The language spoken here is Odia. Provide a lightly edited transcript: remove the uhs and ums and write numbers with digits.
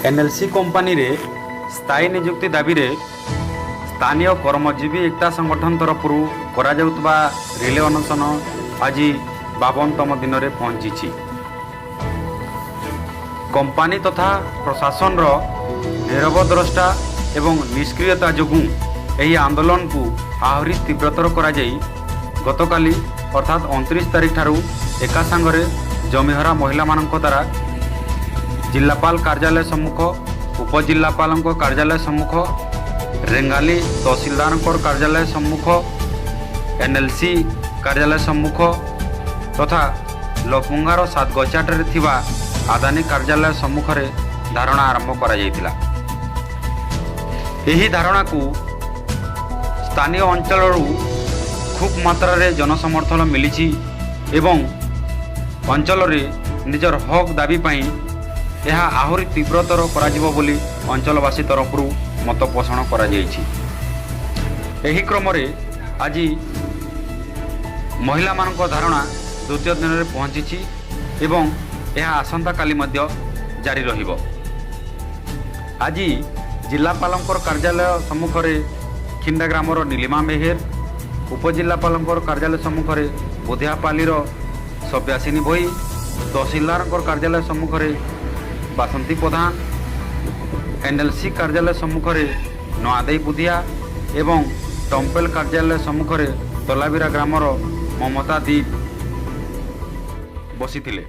ଏନ୍ଏଲ୍ସି କମ୍ପାନୀରେ ସ୍ଥାୟୀ ନିଯୁକ୍ତି ଦାବିରେ ସ୍ଥାନୀୟ କର୍ମଜୀବୀ ଏକତା ସଂଗଠନ ତରଫରୁ କରାଯାଉଥିବା ରିଲେ ଅନଶନ ଆଜି 52ତମ ଦିନରେ ପହଞ୍ଚିଛି। କମ୍ପାନୀ ତଥା ପ୍ରଶାସନର ନିରବଦ୍ରଷ୍ଟା ଏବଂ ନିଷ୍କ୍ରିୟତା ଯୋଗୁଁ ଏହି ଆନ୍ଦୋଳନକୁ ଆହୁରି ତୀବ୍ରତର କରାଯାଇ ଗତକାଲି ଅର୍ଥାତ୍ 29 ତାରିଖ ଠାରୁ ଏକା ସାଙ୍ଗରେ ଜମିହରା ମହିଳାମାନଙ୍କ ଦ୍ୱାରା ଜିଲ୍ଲାପାଳ କାର୍ଯ୍ୟାଳୟ ସମ୍ମୁଖ, ଉପଜିଲ୍ଲାପାଳଙ୍କ କାର୍ଯ୍ୟାଳୟ ସମ୍ମୁଖ, ରେଙ୍ଗାଲି ତହସିଲଦାରଙ୍କ କାର୍ଯ୍ୟାଳୟ ସମ୍ମୁଖ, ଏନ୍ଏଲ୍ସି କାର୍ଯ୍ୟାଳୟ ସମ୍ମୁଖ ତଥା ଲପୁଙ୍ଗାର ସାତଗଛିଆଠାରେ ଥିବା ଆଦାନୀ କାର୍ଯ୍ୟାଳୟ ସମ୍ମୁଖରେ ଧାରଣା ଆରମ୍ଭ କରାଯାଇଥିଲା। ଏହି ଧାରଣାକୁ ସ୍ଥାନୀୟ ଅଞ୍ଚଳରୁ ଖୁବ୍ ମାତ୍ରାରେ ଜନସମର୍ଥନ ମିଳିଛି ଏବଂ ଅଞ୍ଚଳରେ ନିଜର ହକ୍ ଦାବି ପାଇଁ ଏହା ଆହୁରି ତୀବ୍ରତର କରାଯିବ ବୋଲି ଅଞ୍ଚଳବାସୀ ତରଫରୁ ମତ ପୋଷଣ କରାଯାଇଛି। ଏହି କ୍ରମରେ ଆଜି ମହିଳାମାନଙ୍କ ଧାରଣା ଦ୍ୱିତୀୟ ଦିନରେ ପହଞ୍ଚିଛି ଏବଂ ଏହା ଆସନ୍ତାକାଲି ମଧ୍ୟ ଜାରି ରହିବ। ଆଜି ଜିଲ୍ଲାପାଳଙ୍କର କାର୍ଯ୍ୟାଳୟ ସମ୍ମୁଖରେ ଖିଣ୍ଡା ଗ୍ରାମର ନୀଲିମା ମେହେର, ଉପଜିଲ୍ଲାପାଳଙ୍କର କାର୍ଯ୍ୟାଳୟ ସମ୍ମୁଖରେ ବୁଧିଆପାଲିର ସବ୍ୟାସିନୀ ଭୋଇ, ତହସିଲଦାରଙ୍କର କାର୍ଯ୍ୟାଳୟ ସମ୍ମୁଖରେ ବାସନ୍ତୀ ପ୍ରଧାନ, ଏନ୍ଏଲ୍ସି କାର୍ଯ୍ୟାଳୟ ସମ୍ମୁଖରେ ନୂଆଦେଇ ବୁଧିଆ ଏବଂ ଟମ୍ପେଲ କାର୍ଯ୍ୟାଳୟ ସମ୍ମୁଖରେ ତଲାବିରା ଗ୍ରାମର ମମତା ଦୀପ ବସିଥିଲେ।